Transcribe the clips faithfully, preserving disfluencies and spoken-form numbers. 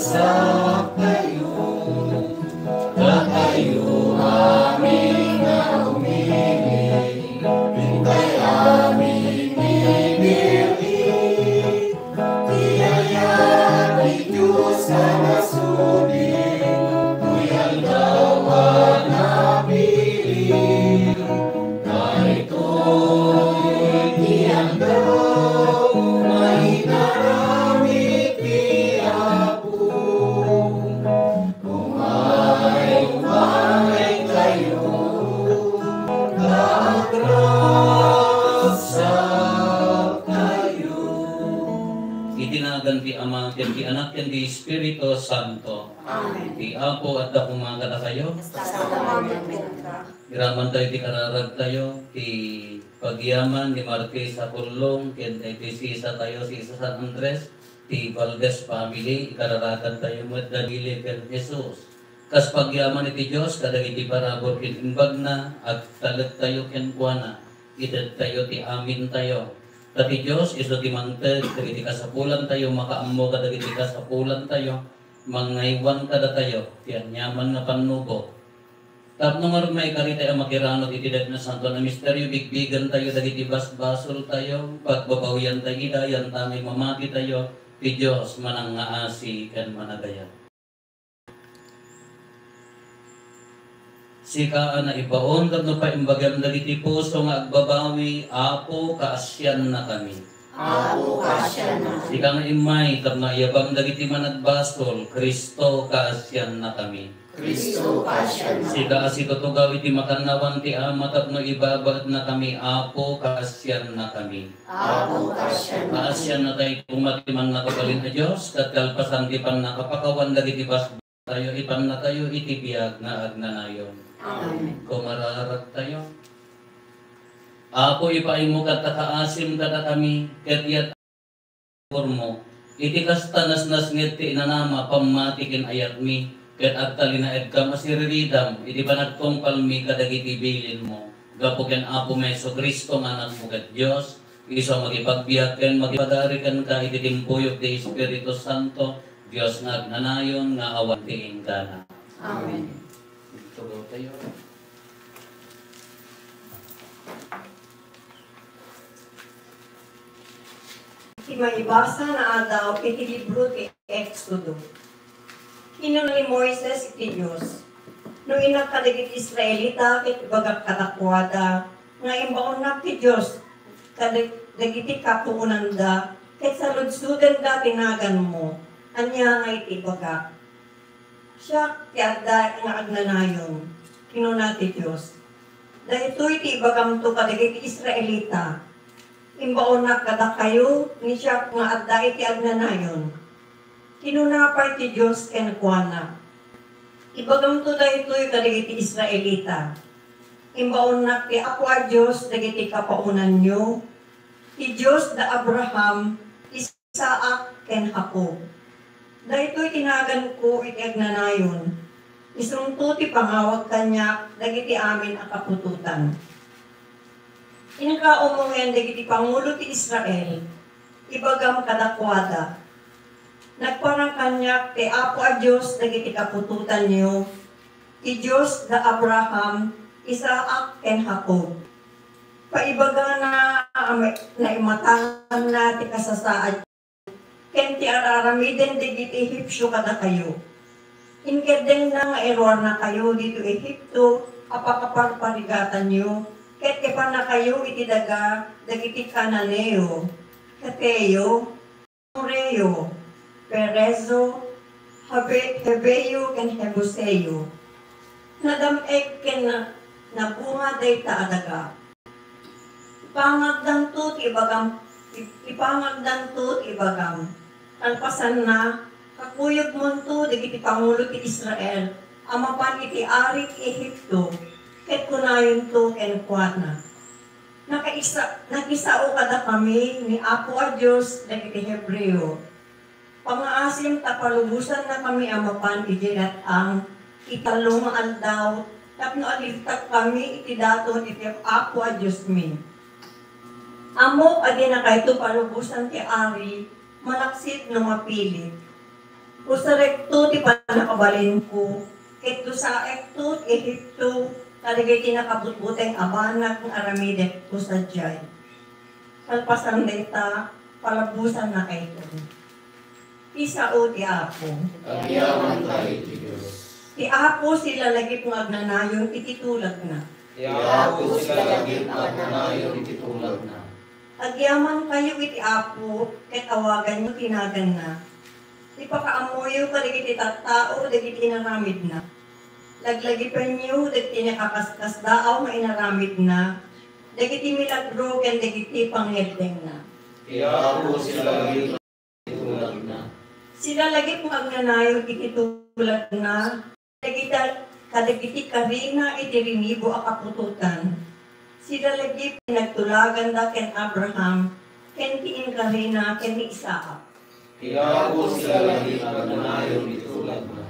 Saptayo, datayo amin nga umili, intay amin ibir-i, ti ayat ti Dios a nasudi, ti aldaw a napili. Daytoy ti aldaw nga inaramid ti Apo. Umay, umay kayo, agrasap kayo. Iti nagan ti Ama, ken ti Anak, ken ti Espiritu Santo. Amen. Ti Apo adda koma kadakayo. Kasano kenka. Iraman tayo ti kararag tayo, ti pagyaman ni Marquez Apollong, ken ti sisa tayo, sisa San Andres, ti Valdez family, ikararagan tayo met da Billy ken Jesus. Kas pagyaman iti Dios, kadagiti parabur ken imbagna, agtalek tayo kenkuana, ited tayo ti amin tayo. Ta ti Dios, isu ti mangted, dagiti kasapulan tayo, makaammo kadagiti kasapulan tayo, mangaywan kadatayo, ti aniaman nga pannubo. Tapno ngarud maikari tayo a makiranod iti dagiti nasantoan a misterio, bigbigen tayo dagiti basbasol tayo, pagbabawian tayo ida, yantangay mamati tayo, ti Dios manangngaasi ken managayat. Sika a naibaon tapno paimbagem dagiti puso nga agbabawi, Apo, kaasiannakami. Apo, kaasiannakami. Sika nga immay tapno ayabam dagiti managbasol, Cristo, kaasiannakami. Cristo, kaasiannakami. Sika a situtugaw iti makannawan ti Ama tapno ibabaetnakami, Apo, kaasiannakami. Apo, kaasiannakami. Kaasianna tayo koma ti Mannakabalin a Dios, ket kalpasan ti pannakapakawan dagiti basbas tayo, ipanna tayo iti biag nga agnanayon. Amen. Kumararag tayo. Apo, ipaaymo ket ta kaasim kadakami, ket iyat-, mo. Iti kasta, nasnasnged ti inanama, pammati ken ayatmi, ket agtalinaedkam a siriridam iti panagtungpalmi kadagiti bilinmo. Gapu ken Apomi Jesu-Cristo nga Anakmo ket Dios, isu a makipagbiag ken makipagari kenka iti timpuyog ti Espiritu Santo, Dios nga agnanayon nga awan ti inggana. Amen. Tugaw tayo. Ti maibasa nga aldaw iti libro ti Exodo. Kinuna ni Moises iti Dios, "No innak kadagiti Israelita ket ibagak kadakuada nga imbaonnak ti Dios kadag-, dagiti kapuonanda ket saludsodenda ti naganmo, ania nga iti ibagak?" "Siak ti adda nga agnanayon," kinuna ti Dios. "Daytoy ti ibagamto kadagiti Israelita, 'Imbaonnak kadakayo ni siak nga adda iti agnanayon.'" Kinuna pay ti Dios kenkuana, "Ibagamto daytoy kadagiti Israelita, 'Imbaonnak ti Apo a Dios dagiti kapaunanyo, ti Dios da Abraham, Isaac ken Jacob. Daytoy ti naganko iti agnanayon. Isunto ti pangawag kaniak dagiti amin a kaputotan. Inka umongen dagiti pangulo ti Israel, ibagam kadakuada, 'Nagparang kaniak ti Apo a Dios dagiti kaputotanyo, ti Dios da Abraham, Isaac, ken Jacob.' Paibagana a ma-, naimatanganna ti kasasaad ken ti ar-aramiden dagiti Ehipsio kadakayo. Inkeddengna nga iruarnakayo ditoy Ehipto a pakaparparigatanyo, ket ipannakayo iti daga dagiti Cananeo, Heteo, Amoreo, Perezio, Hebe-, Heveo, ken Jebuseo. Nadam-eg ken na-, nabunga dayta a daga. Ipangagdanto ti ibagam, ip-, ipangagdanto ti ibagam. Kalpasanna, kakuyogmonto dagiti pangulo ti Israel a mapan iti ari ti Egipto, ket kunayonto kenkuana, 'Nakaisa-, nakisao kadakami ni Apo a Dios dagiti Hebreo. Pangngaasim ta palubosannakami a mapan idiay lat-ang iti tallo nga aldaw tapno agligtakkami iti daton iti Apo a Diosmi. Ammok a dinakayto palubosan ti ari, malaksid no mapilit. Usarekto ti pannakabalinko, ket dusaekto ti Egipto kadagiti nakabutbuteng a banag nga aramidekto sadiay. Kalpasan dayta, palabusannakayto. Ti sao ti Apo. Agyamantayo iti Dios. Ti Apo silalagip nga agnanayon iti tulagna. Ti Apo silalagip nga agnanayon iti tulagna. Agyamankayo iti Apo, ket awaganyo ti naganna. Ipakaammoyo kadagiti tattao dagiti inaramidna. Laglagipenyo dagiti nakaskasdaaw nga inaramidna, dagiti milagro ken dagiti pangngeddengna. Ti Apo silalagip nga tulagna. Silalagip nga agnanayon iti tulagna, dagita-, kadagiti karina iti rinibo a kaputotan. Silalagip ti nagtulaganda ken Abraham, ken ti inkarina ken ni Isaac. Ti Apo silalagip nga agnanayon iti tulagna.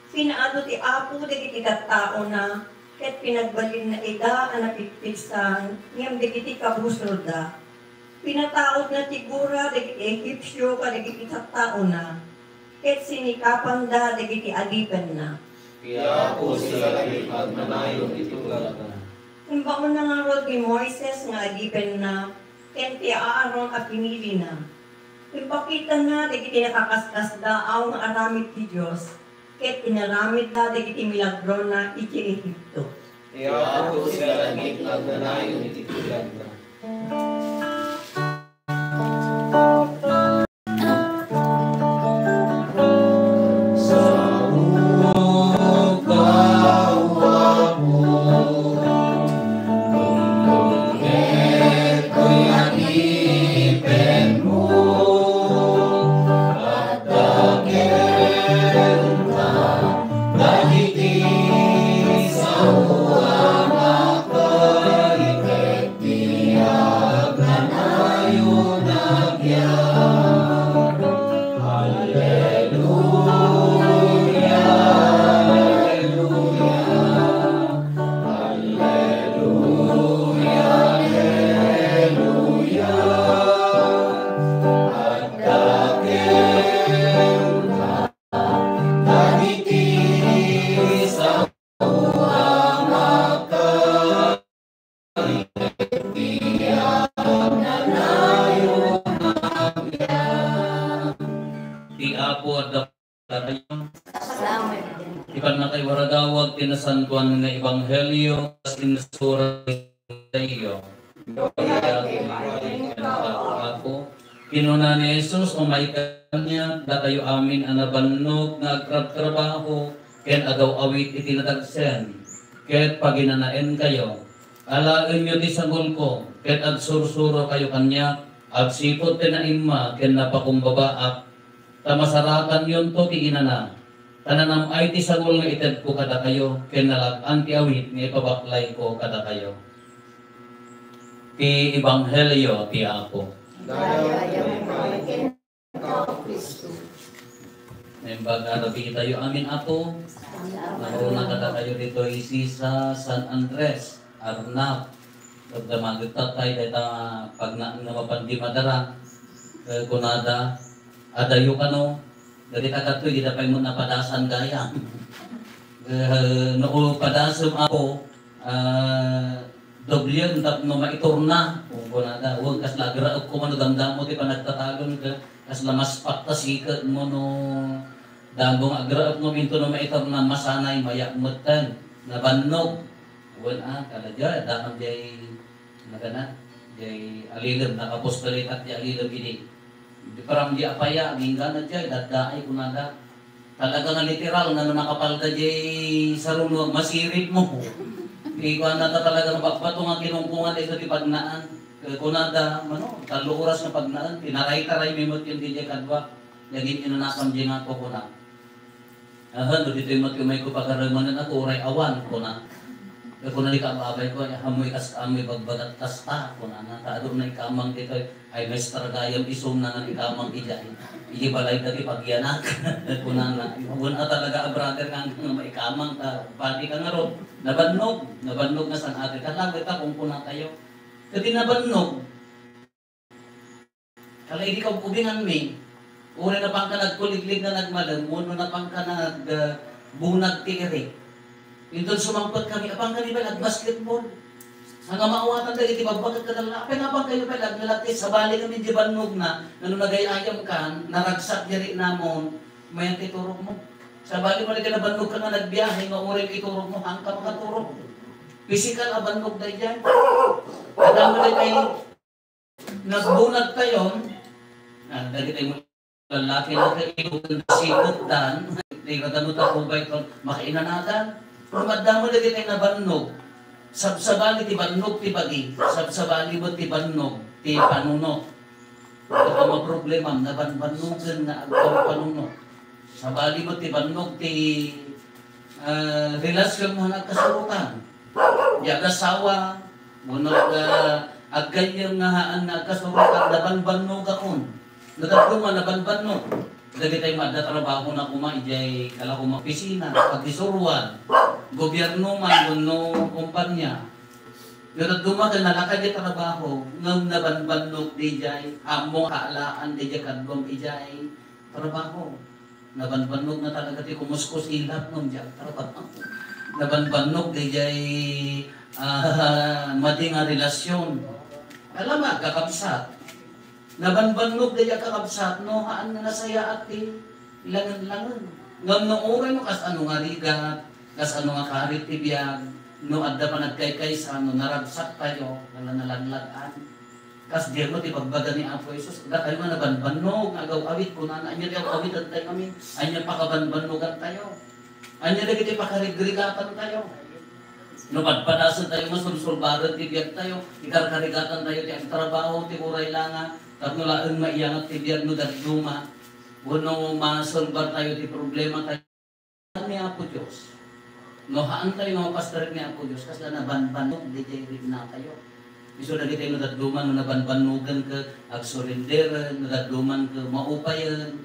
Pinaado ti Apo dagiti tattaona, ket pinagbalinna ida a napigpigsa ngem dagiti kabusorda. Pinataudna ti gura dagiti Egipsio kadagiti tattaona, ket sinikapanda dagiti adipenna. Ti Apo silalagip nga agnanayon iti tulagna. Imbaonna ngarud ni Moises nga adipenna, ken ti Aaron a pinilina. Impakitana dagiti nakaskasdaaw nga aramid ti Dios, ket inaramidda dagiti milagrona idiay Egipto. Ti Apo silalagip nga agnanayon iti tulagna. Ti Apo adda kadakayo. Ti pannakaiwaragawag ti nasantoan nga ebanghelio, kas insurat tayo. Apo, kinuna ni Jesus, "Umay kaniak, dakayo amin a nabannog nga agrabtrabaho ken agaw-awit iti nadagsen, ket paginanaenkayo. Alaenyo ti sangulko, ket agsursurokayo kaniak, agsipud ti naimma ken napakumbabaak, ta masarakanyonto ti inana. Ta nanam-ay ti sangul nga itedko kadakayo, ken nalag-an ti awit nga ipabaklayko kadakayo." Ti Ebanghelio ti Apo. Dayawem, Kristo. Naimbag a rabii tayo amin, Apo. Nangruna kadakayo ditoy sisa San Andres, Arnab. Ket damagek tattay dayta pagnaan nga mapan di madara. Eh, kunada, adayo kano, dagita kadtoy, dida pay met napadasan gayam. Eh, no padasem, Apo, ah, doblien tapno maiturna. Kunkunada, wen kasla agraepko man no damdamo ti panagtatagon, ka-, kasla mas paktasiket mo no damo nga agraepko minto no maiturna, masanay, mayak metten, nabannog. Wen a, kada dia, dakam diay, nagana, diay alilem, nakapostoletak diay alilem idi. Di param di apaya, agingga na diay, daddaay, kunada. Talaga nga literal nga no nakapalda diay saruno, masirib mo. Ikuan na ta talaga nga bakbato nga kinungkungan ito ti pagnaan. Eh, kunada, mano, tallo oras nga pagnaan, tinaraytaray mi met ken diay kadua. Naging inanakam diay nga kuna. Aha, no ditoy met umayko pagaremanen ako, uray awan, kuna. Eh, kuna ni kaababay ko, "Ay, ammoy kas-, ammoy bagbagat kasta," kunana. Ta adu na ikamang ditoy, "Ay, maestra gayam isuna nga ikamang idiay. Idi balay dati pagyanak." Kunana, "Wen a talaga a brother nga, nga maikamang, ta padi ka ngarud." Nabannog, nabannog nga san-aten. Kalaget ta, kunkunatayo. Ket ti nabannog, Kala idi kaub-ubinganmi, Uray napanka nagkuliglig nga nagmalem, wenno napanka nag, ah, bunag ti irik. Inton sumangpet kami, apanka ni Bel, agbasketball. Ania nga maawatan dagiti bagbagak kadala, apay napankayo Bel, aglalati, sabali ngamin di bannogna, nga no nagay-ayamkan, naragsak di rinamon, mayat ti turogmo. Sabali mo dagiti nabannogka nga nagbiahe, nga uray iturogmo, haanka makaturog. Pisikal a bannog daydiay. Adda mo dagiti nagbunagtayon, ah, dagiti mo lalaki nga kainugan da sikop dan, di ka damo ta kubay ton makainanagan. Ngem adda mo dagiti nabannog, sabsabali ti bannog ti bagi, sabsabali met ti bannog ti panunot. Ket no maproblemam, nabanbannogen nga agpanpanunot. Sabali met ti bannog ti, ah, relasyon nga agkasurotan. Di agasawa, wenno ag-, aggayyem nga haan nga agkasurotan, nabanbannogakon. No dadduma, nabanbannog. Dagitay nga adda trabahona koma idiay kala koma opisina, pagisuroan, gobyerno man wenno kompania. No dadduma ket nalaka diay trabaho, ngem nabanbannog diay, ammom nga kaalaan diay kaduam idiay trabaho. Nabanbannog na talaga ti kumuskusilak ngem diay trabaho. Nabanbannog diay, ah, madi nga relasyon. Alam mo, kakabsat. Nabanbannog daydiay a kakabsat, no, haan nga nasayaat ti langen-langen. Ngem no uray no kasano nga rigat, kasano nga karit ti biag, no adda panagkaykaysa, no naragsak tayo, wala nalaglagan. Kas diay met ti bagbaga ni Apo Jesus, dakayo nga nabanbannog nga agaw-awit, kunana, ania ti aw-awiten tayo amin, ania pakabanbannogan tayo. Ania dagiti pakarigrigatantayo? No padpadasen tayo nga sulsulbaren ti biagtayo, ikarkarigatan tayo ti agtrabaho, ti uray la nga tapno laeng maiyangat ti biag no dadduma, wenno masolbar tayo ti problematayo ni Apo Dios. No haan tayo nga mapastarek ni Apo Dios, kasla nabanbannog daydiay riknatayo. Isu dagitoy no dadduma no nabanbannogen ket agsurrenderen, no dadduma ket maupayen.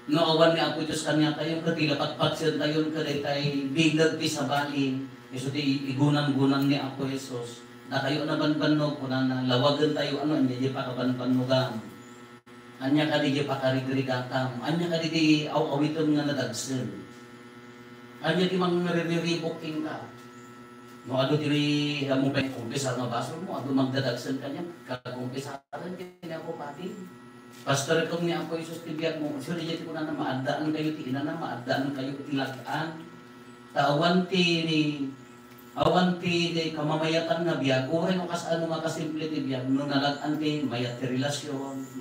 No awan ni Apo Dios kaniatayo, ket ti la patpatsentayon ket daytay bileg ti sabali, isu ti igunamgunam ni Apo Jesus. Dakayo a nabanbannog, kunana, lawagentayo, ano, ania diay pakabanbannogam? Ania kadi diay pakarigrigatam? Ania kadi ti aw-awitem nga nadagsen? Ania ti mangririribuk kenka? No adu ti, ammom pay kumpisar nga basolmo, adu magdadagsen kaniak, kakumpisaren ken ni Apo Padi. Pastorekon ni Apo Jesus ti biagmo. Isu daydiay ti kunana, maaddaankayo ti inana, maaddaankayo ti lag-an. Ta awan ti ni, awan ti, ti kamamayatan nga biag. Uray no kasano nga kasimple ti biag, no nalag-an ti mayat ti relasyon,